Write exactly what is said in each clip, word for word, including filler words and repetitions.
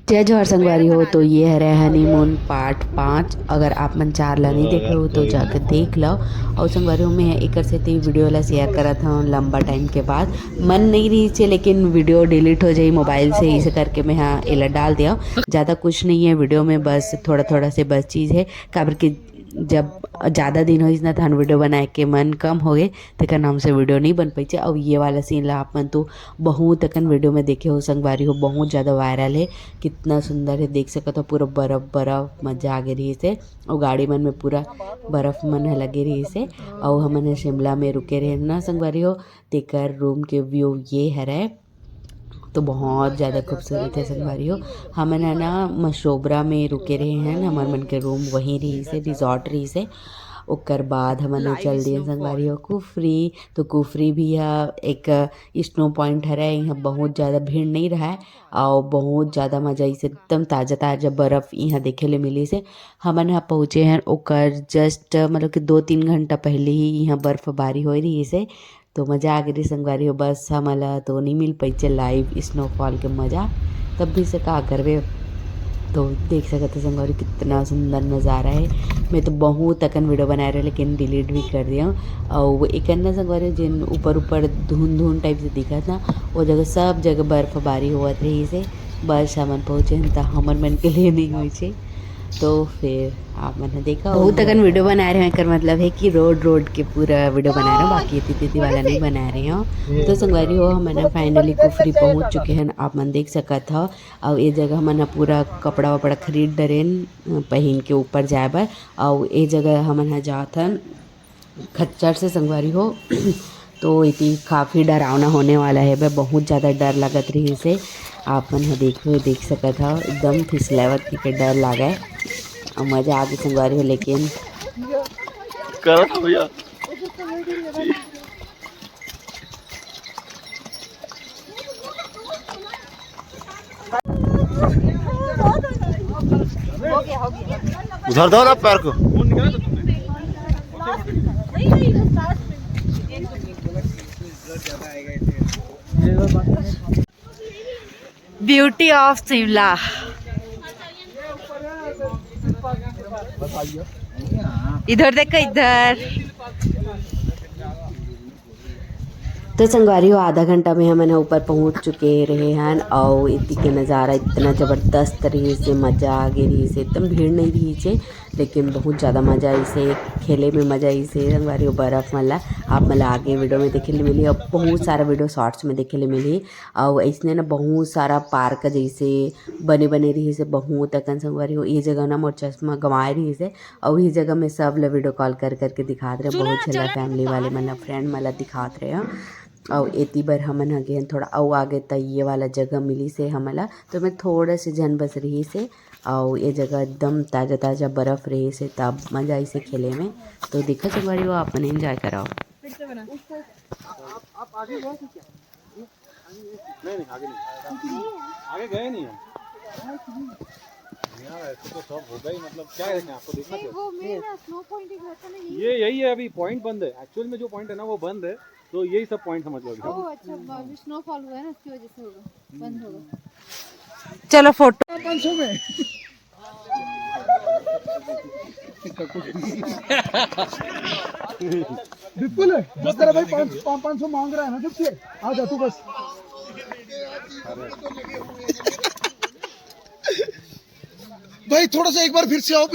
जय जोहार संगवारी हो। तो ये हरे honeymoon part पाँच। अगर आप मन चार ला नहीं देखे हो तो जाकर देख लो। और संगवारी हो, मैं एकर सेती video ला share करत हूँ लंबा time के बाद। मन नहीं रही छे, लेकिन video delete हो जाई mobile से, इसे करके मैं हाँ एला डाल दिया। ज़्यादा कुछ नहीं है video में, बस थोड़ा थोड़ा से बस चीज़ है, काबर कि जब ज़्यादा दिन होइस ना, तहन video बनाए के मन कम हो गए, तेकर नाम से video नहीं बन पाइचे। और ये वाला scene ला आप मन तो बहुत अकन video में देखे हो संगवारी हो, बहुत ज़्यादा viral है। कितना सुंदर है, देख सकत हो पूरा बर्फ बर्फ, मजा आ गए रही से। और गाड़ी मन में पूरा बर्फ मन ह लगे रही से। और हमन ह शिमला में रुके रहे ना संगवारी हो, तेकर room के view ये हरे। तो बहुत ज़्यादा खूबसूरत है संगवारी हो। हमन ह ना मशोबरा में रुके रहे हैं, हमर मन के room वहीं रही से, resort रही से। ओकर बाद हमन ह चल दिए संगवारी हो कुफरी। तो कुफरी भी ह एक snow point हरे, यहाँ बहुत ज़्यादा भीड़ नहीं रहा है और बहुत ज़्यादा मज़ा आइस, एकदम ताज़ा ताज़ा बर्फ यहाँ देखे ले मिली से। हमन ह पहुँचे हैं ओकर just मतलब कि दो तीन घंटा पहले ही यहाँ बर्फबारी हो रही से। तो मजा आ गई रही संगवारी हो, बस हमला तो नहीं मिल पाइचे live snowfall के मजा, तब भी से का करबे। तो देख सकत हो संगवारी, कितना सुंदर नज़ारा है। मैं तो बहुत अकन video बनाए रहे, लेकिन delete भी कर दिया। और वो एक अन्ना संगवारी, जिन ऊपर ऊपर धुन धुन type से दिखत ना, वो जगह सब जगह बर्फबारी होवत रही से। बस हमन पहुँचे हैं, तो हमर मन के लिए नहीं होइचे। तो फिर आप मन ह देखा बहुत अकन video बनाए रहे, एकर मतलब है कि road road के पूरा video बनाए रहे, बाकी एती तेती वाला नहीं बनाए रहे हो। तो संगवारी हो, हमन ह finally कुफरी पहुँच चुके हैं, आप मन देख सकत हो। और ये जगह हमन ह पूरा कपड़ा वपड़ा खरीद डरेन, अ, पहिन के ऊपर जाए बर। और ये जगह हमन ह जात हन खच्चर से संगवारी हो। तो इति काफ़ी डरावना होने वाला है बे, बहुत ज़्यादा डर लगत रही से। आप मन ह देख, देख सकत हो, एकदम फिसलावत के डर लागे। और मज़ा आ गई संगवारी हो, लेकिन करत हो भैया। उधर दो ना पैर को। Beauty of Shimla. इधर देखो, इधर। तो संगवारी हो, आधा घंटा में हमन ह ऊपर पहुंच चुके रहे हन, अउ इति के नज़ारा इतना ज़बरदस्त रहिस हे, मज़ा आ गे रहिस हे, एकदम भीड़ नहीं रहिस हे, लेकिन बहुत ज़्यादा मज़ा आइस हे, खेले में मज़ा आइस हे संगवारी हो, बर्फ मन ला आप मन ला आगे video में देखे ले मिलही, अउ बहुत सारा video shorts में देखे ले मिलही। अउ अइसने न बहुत सारा park जैसे बने बने रहिस हे, बहुत अकन संगवारी हो, ये जगह न मोर चश्मा गंवाए रहिस हे, अउ इही जगह में सब ल video call कर करके दिखात रहे, बहुत झन ला family वाले मन ला, friend मन ला दिखात रहे। अउ एती बर हमन ह गेन थोड़ा अउ आगे, त ये वाला जगह मिलिस हे हमन ला, तो मैं थोड़ा से झन बस रहिस हे। अउ ये जगह एकदम ताजा ताजा बर्फ रहिस हे, तब मजा आइस हे खेले में। तो देखो संगवारी हो, आप मन enjoy कराओ। नहीं, नहीं, आगे नहीं। आगे गए नहीं हम। यार, ऐसे तो सब होगा ही, मतलब, क्या है, आपको देखना नहीं, क्या? वो मेन ना, snow point ही घर का नहीं। ये यही है, अभी point बंद है। Actual में जो point है ना, वो बंद है, तो यही सब point समझ लो अभी। ओह, अच्छा, अभी snowfall हुआ है ना, उसकी वजह से होगा, बंद होगा। चलो, photo। पाँच सौ में। बिल्कुल है, बस तेरा भाई पाँच, पाँच, पाँच सौ मांग रहा है ना, जब से आ जा तू बस। भाई थोड़ा सा एक बार फिर से आओ।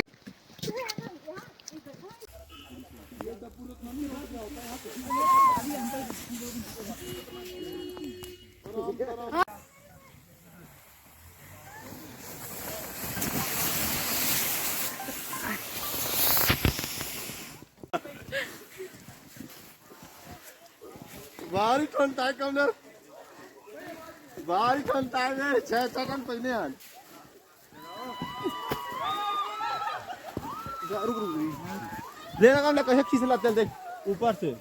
भारी ठंड ताय कम ना, भारी ठंड ताय रे, छह छह टन पहिने आन। रुक, रुक, रुक। दे ना, काम ना, कहे खींच ला, चल दे, ऊपर से।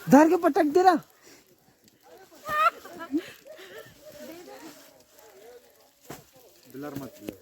धर के पटक दे रहा। कलर मत लियो।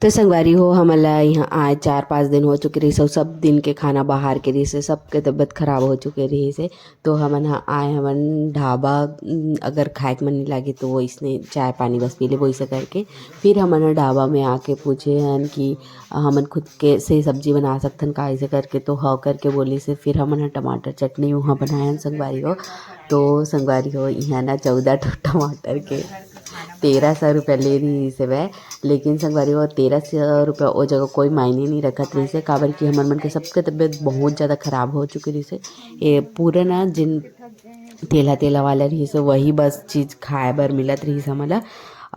तो संगवारी हो, हमन ला यहाँ आए चार पाँच दिन हो चुके रहिस, अउ सब दिन के खाना बाहर के रहिस, सबके तबीयत खराब हो चुके रहिस। तो हमन ह आए, हमन ढाबा, उम, अगर खाए के मन नहीं लागे तो वो इसने चाय पानी बस पी लेबो, वैसे करके। फिर हमन ह ढाबा में आके पूछे हन कि हमन खुद के से सब्जी बना सकथन का, ऐसे करके। तो हाँ करके बोलिस हे। फिर हमन ह टमाटर चटनी वहाँ बनाए हन संगवारी हो। तो संगवारी हो, यहाँ ना चौदह ठो टमाटर के तेरह सौ रुपया ले रहिस हवय। लेकिन संगवारी हो, तेरह सौ रुपया ओ जगह कोई मायने नहीं रखत रहिस हे, काबर कि हमर मन के सबके तबीयत बहुत ज़्यादा खराब हो चुके रहिस हे। ये पूरा ना जिन तेला तेला वाला रहिस हे, वही बस चीज़ खाए बर मिलत रहिस हमन ला।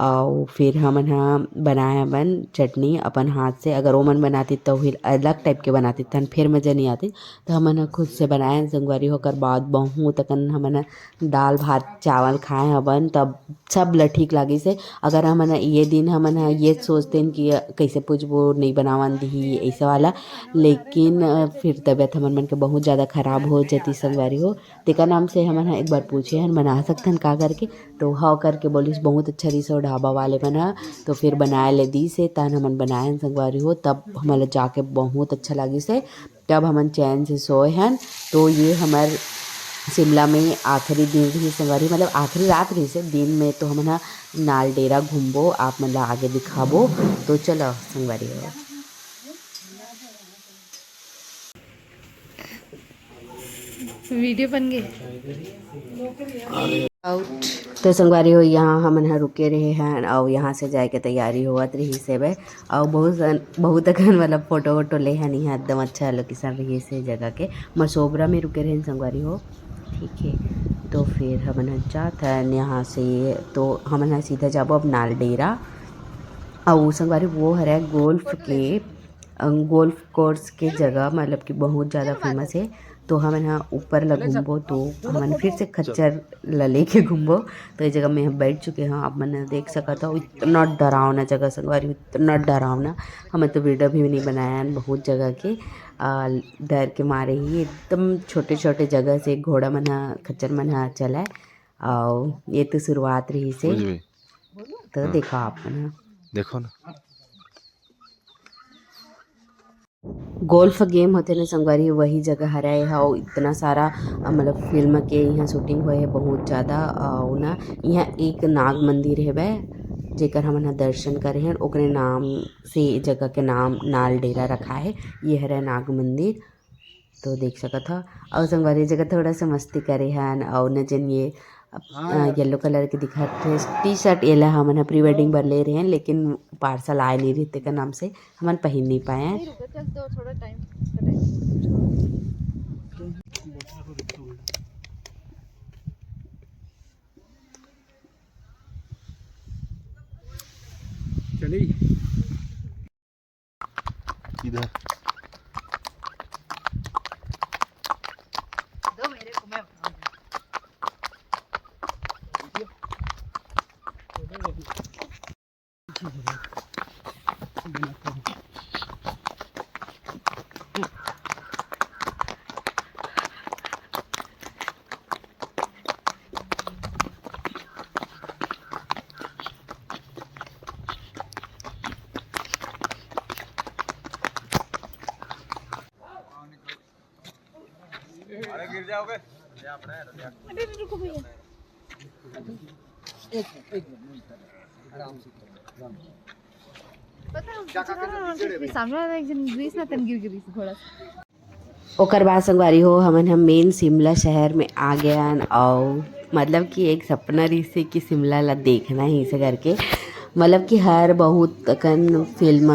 अउ फिर हमन ह बनाए हवन चटनी अपन हाथ से। अगर ओमन बनातिस तो फिर अलग टाइप के बनातिस, तहन फिर मज़ा नहीं आतिस। तो हमन ह खुद से बनाए हन संगवारी हो। ओकर बाद बहुत अकन हमन ह दाल भात चावल खाए हवन, तब सब ल ठीक लागिस हे। अगर हमन ह ये दिन हमन ह ये सोचतेन कि कइसे पूछबो, नहीं बनावन दिही, ऐसे वाला, लेकिन, अ, फिर तबीयत हमर मन के बहुत ज़्यादा खराब हो जाती संगवारी हो। तेकर नाम से हमन ह एक बार पूछे हन, बना सकथन का करके, तो हव करके बोलिस, बहुत अच्छा रहिस हे ढाबा वाले मन ह। तो फिर बनाए ले दिस हे, तहन हमन बनाए हन संगवारी हो, तब हमन ल जाके बहुत अच्छा लागिस हे। तब हमन चैन से सोए हन। तो ये हमर शिमला में आखिरी दिन रहिस संगवारी, मतलब आखिरी रात रहिस हे। दिन में तो हमन ह नालडेरा घूमबो, आप मन ला आगे दिखाबो। तो चलो संगवारी हो। वीडियो बन गई। आउट। तो संगवारी हो, यहाँ हमन ह रुके रहे हन, अउ यहाँ से जाए के तैयारी होवत रहिस हेबे, अउ बहुत जन, बहुत अकन मतलब फोटो वोटो ले हन यहाँ, एकदम अच्छा लोकेशन रहिस हे जगह के। मसोबरा में रुके रहे हन संगवारी हो, ठीक है। तो फिर हमन ह जात हन यहाँ से, तो हमन ह सीधा जाबो अब नालडेरा, अउ संगवारी वो हरे गोल्फ के, अ, गोल्फ कोर्स के जगह, मतलब कि बहुत ज़्यादा फेमस हे। तो हमन ह ऊपर ल घूमबो, तो हमन फिर से खच्चर ल लेके घूमबो। तो ये जगह में हम बैठ चुके हन, आप मन देख सकत हव, इतना डरावना जगह संगवारी, इतना डरावना। हमन तो वीडियो भी नहीं बनाए हन बहुत जगह के, आ, डर के मारे ही एकदम छोटे-छोटे जगह से घोड़ा मन ह, खच्चर मन ह चलय। अउ ये तो शुरुआत रहिस हे। बुझ गई। तो हाँ। देखो आप मन ह। देखो ना। गोल्फ गेम होथे ना संगवारी, वही जगह हरे। अउ इतना सारा, अ, मतलब फिल्म के यहाँ शूटिंग होए हे बहुत ज़्यादा। अउ ना, यहाँ एक नाग मंदिर हेबे, जेकर हमन ह दर्शन करे हन, ओकरे नाम से जगह के नाम नालडेरा रखा हे। ये हरे नाग मंदिर। तो देख सकत हव। अउ संगवारी, जगह थोड़ा सा मस्ती करे हन, अउ न जन ये, अ, हाँ यार। येलो कलर के दिखत हे टी शर्ट, येला हमन ह प्री वेडिंग बर ले रहे हन, लेकिन पार्सल आए नहीं रहिस, तेकर नाम से हमन पहिन नहीं पाए हन। नहीं, रुको, चल, तो थोड़ा टाइम, टाइम। चली। इधर। दो मेरे को, मैं उठाऊंगी। अरे, गिर जाओगे। अरे, रुको भैया। एक मिनट, एक मिनट, मिलता है। आराम से करो, आराम से। पता है, हम पीछे ना, सामने वाला एक जन गिरिस ना, तन गिर गिरिस घोड़ा से। ओकर बाद संगवारी हो, हमन ह मेन शिमला शहर में आ गए हन, अउ मतलब कि एक सपना रहिस हे कि शिमला ला देखना हे, इसे करके। मतलब कि हर बहुत अकन फिल्म,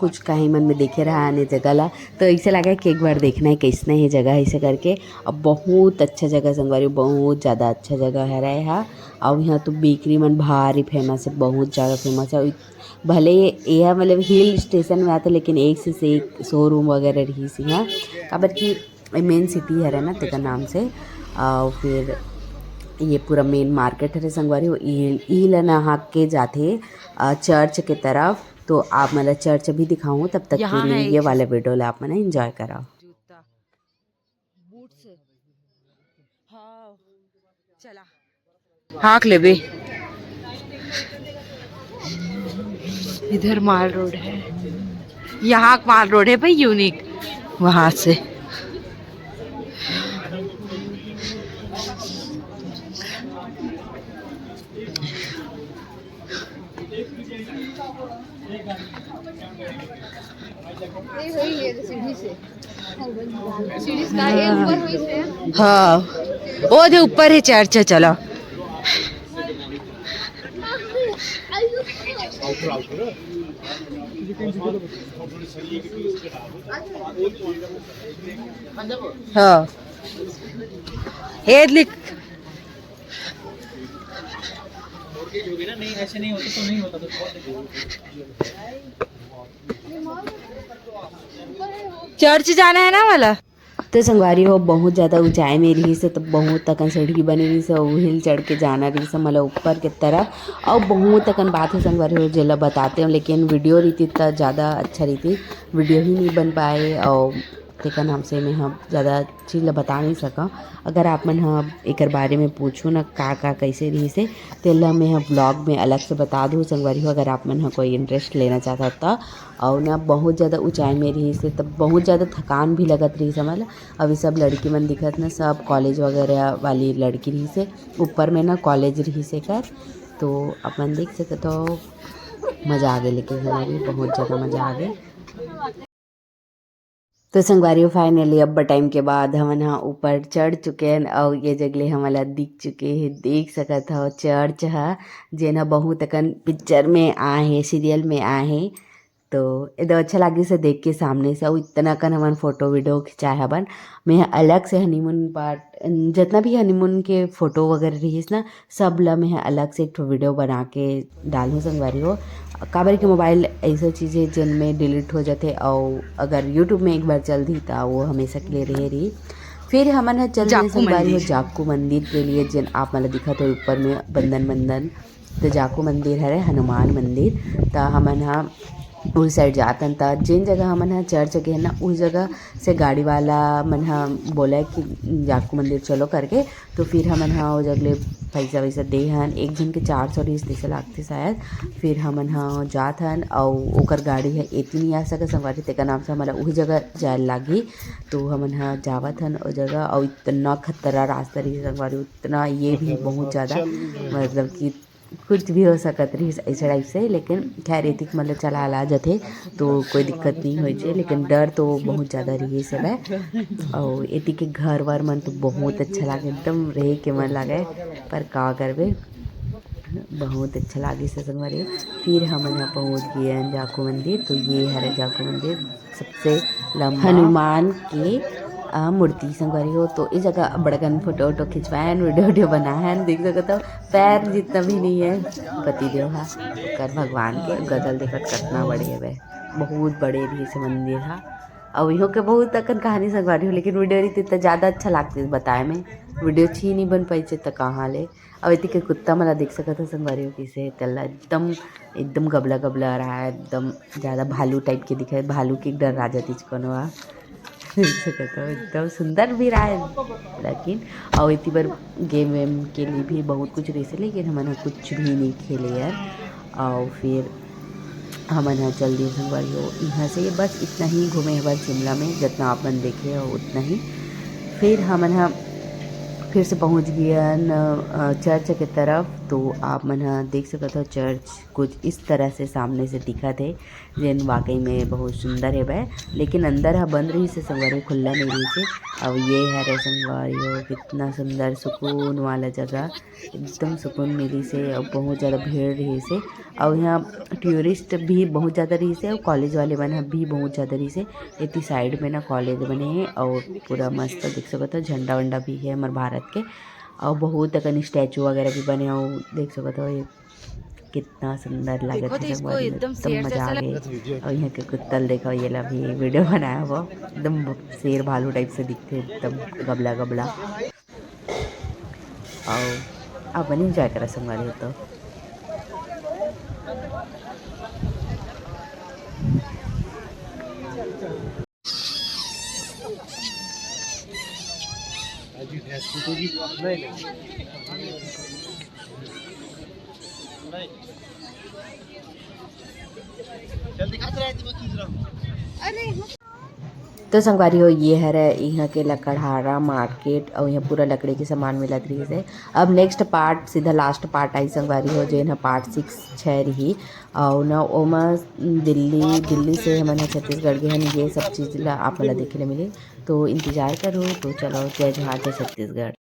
कुछ कहीं मन में देखे रहा आने जगह ला, तो ऐसे लगा कि एक बार देखना है कैसने है जगह, ऐसे करके। अब बहुत अच्छा जगह संगवारी, बहुत ज़्यादा अच्छा जगह हरे हा। और यहाँ तो बेकरी मन भारी फेमस है, बहुत ज़्यादा फेमस है। भले ये मतलब हिल स्टेशन में आते, लेकिन एक से, से एक शोरूम वगैरह रही सी, हाँ, काबर कि मेन सिटी हरे ना, तेकर नाम से। और फिर ये पूरा मेन मार्केट हरे संगवारी हो। इही ला नहा के जाथे चर्च के तरफ, तो आप मन ला चर्च भी दिखाऊँ। तब तक के लिए ये वाला वीडियो ला आप मन एंजॉय करा। जूता, बूट्स। हाँ, चला। हाँक लेबे। इधर माल रोड है, यहाँ माल रोड है भाई, यूनिक। वहाँ से हाँ, वो जो ऊपर है चर्च, चलो। हाँ, ये लिख। चर्च जाना है ना वाला। तो संगवारी हो, बहुत ज़्यादा ऊंचाई में रहिस हे, तो बहुत अकन सीढ़ी बने रहिस हे, उहिल चढ़ के जाना रहिस हे, मतलब ऊपर के तरफ। और बहुत अकन बात है संगवारी हो, जेला बताते हो, लेकिन वीडियो रहितिस त ज़्यादा अच्छा रहितिस, वीडियो ही नहीं बन पाए। और तेकर नाम से मैं ह ज़्यादा चीज़ ला बता नहीं सका। अगर आप मन ह एकर बारे में पूछू ना, का का कैसे रहिस हे, तेला मैं ह ब्लॉग में अलग से बता दूँ संगवारी हो, अगर आप मन ह कोई इंटरेस्ट लेना चाहता त। और ना बहुत ज़्यादा ऊंचाई में रहिस हे, तब बहुत ज़्यादा थकान भी लगत रहिस हे हमन ला। अभी सब लड़की मन दिखत ना, सब कॉलेज वगैरह वाली लड़की रहिस हे, ऊपर में ना कॉलेज रहिस हे कर, तो अपन देख सकत हो, मज़ा आ गए, लेकिन हमारी बहुत ज़्यादा मज़ा आ गए। तो संगवारी हो, finally अब टाइम के बाद हमन ह ऊपर चढ़ चुके हन, अउ ये जगले हमन ला दिख चुके हे, देख सकत हो चर्च ह, जेन ह बहुत अकन पिक्चर में आए हे, सीरियल में आए हे। तो एकदम अच्छा लागिस हे देख के सामने से, अउ इतना अकन हमन फोटो वीडियो खिंचाए हबन। मैं ह अलग से हनीमून पार्ट, जितना भी हनीमून के फोटो वगैरह रहिस ना, सब ला मैं ह अलग से एक ठो वीडियो बना के डालहूँ संगवारी हो। काबर के मोबाइल ऐसा चीज़ है जिनमें डिलीट हो जाते, और अगर यूट्यूब में एक बार चल दी तो वो हमेशा के लिए रहे रही। फिर हमन ह चल दिए जाखू संगवारी हो मंदिर। जाखू मंदिर के लिए, जिन आप मन ला दिखत हो ऊपर में बंदन बंदन, तो जाखू मंदिर हरे, हनुमान मंदिर। त हमन ह उस साइड जातन, त जेन जगह हमन ह चर्च गे हे ना, उस जगह से गाड़ी वाला मन ह बोला कि जाखू मंदिर चलो करके। तो फिर हमन ह ओ जगले पैसा वैसा दे हन, एक झन के चार सौ रिहिस तैसे लागथे शायद। फिर हमन ह जात हन, अउ ओकर गाड़ी ह एती नहीं आ सके संगवारी, तेकर नाम से हमन ल उही जगह जाए लागही। तो हमन ह जावत हन ओ जगह, अउ इतना खतरा रास्ता रहिस संगवारी, इतना ये भी बहुत ज़्यादा, मतलब कि कुछ भी हो सकत रहिस ऐसे टाइप से, लेकिन खैर एतिक मतलब चला ला जथे तो कोई दिक्कत नहीं होय छे, लेकिन डर तो बहुत ज़्यादा रहिस हवय। अउ एतिक के घर वर मन तो बहुत अच्छा लागे, एकदम रहे के मन लागे, पर का करबे, बहुत अच्छा लागिस हे संगवारी। फिर हमन ह पहुँच गे हन जाखू मंदिर, तो ये हरे जाखू मंदिर। सबसे लंबा हनुमान के, अ, मूर्ति संगवारी हो, तो इस जगह बड़कन फोटो वोटो खिंचवायन, वीडियो वीडियो बनायन, देख सकत हो पैर जितना भी नहीं है पति देव हा, ओकर भगवान के गदल देखत कतना बड़े हवे, बहुत बड़े भी से मंदिर हा। अउ इहो के बहुत अकन कहानी संगवारी हो, लेकिन वीडियो रहिते त ज्यादा अच्छा लागते बताए में, वीडियो अच्छी नहीं बन पाई त कहाँ ले। अउ एती के कुत्ता मन ला देख सकत हो संगवारी हो, कइसे तेला एकदम, एकदम गबला गबला रहा है, एकदम ज्यादा भालू टाइप के दिखे, भालू के डर राजा तीज कोनो आ। देख सकत हो, एकदम सुंदर भी रहा है, लेकिन अउ एती बर गेम वेम के लिए भी बहुत कुछ रहिसे, लेकिन हमन ह कुछ भी नहीं खेले यार। अउ फिर हमन ह चल दिए संगवारी हो इहाँ से। बस इतना ही घूमे हवन शिमला में, जितना आप मन देखे हो उतना ही। फिर हमन ह फिर से पहुँच गए हन, अ, चर्च के तरफ। तो आप मन ह देख सकत हो, चर्च कुछ इस तरह से सामने से दिखत हे, जेन वाकई में बहुत सुंदर हेवय। लेकिन अंदर ह बंद रहिस हे संगवारी, खुल्ला नहीं रहिस हे। अब ये हरे संगवारी हो, कितना सुंदर सुकून वाला जगह, एकदम सुकून मिलिस हे। अब बहुत ज़्यादा भीड़ रहिस हे, अउ यहाँ टूरिस्ट भी बहुत ज़्यादा रहिस हे, अउ कॉलेज वाले मन ह भी बहुत ज़्यादा रहिस हे। एती साइड में ना कॉलेज बने हे, अउ पूरा मस्त देख सकत हो, झंडा वंडा भी हे हमर भारत के, अउ बहुत अकन स्टैचू वगैरह भी बने हे। अउ देख सकत हो, ये कितना सुंदर लागत हे संगवारी हो, एकदम मजा आ गे। अउ यहाँ के कुत्ता ल देखो, ये ला भी वीडियो बनाया हुआ, एकदम शेर भालू टाइप से दिखथे, एकदम गबला गबला। अउ अपन एंजॉय करा संगवारी हो तो। तो संगवारी हो, ये हरे इहाँ के लकड़हारा मार्केट, अउ इहाँ पूरा लकड़ी के सामान मिलत रहिस हे। अब नेक्स्ट पार्ट, सीधा लास्ट पार्ट आई संगवारी हो, जेन ह पार्ट सिक्स छः रही। अउ ना ओमा दिल्ली, दिल्ली से हमन ह छत्तीसगढ़ गे हन, ये सब चीज़ ला आप मन ला देखे ले मिली। तो इंतजार करो। तो चलो, जय जोहार, जय छत्तीसगढ़।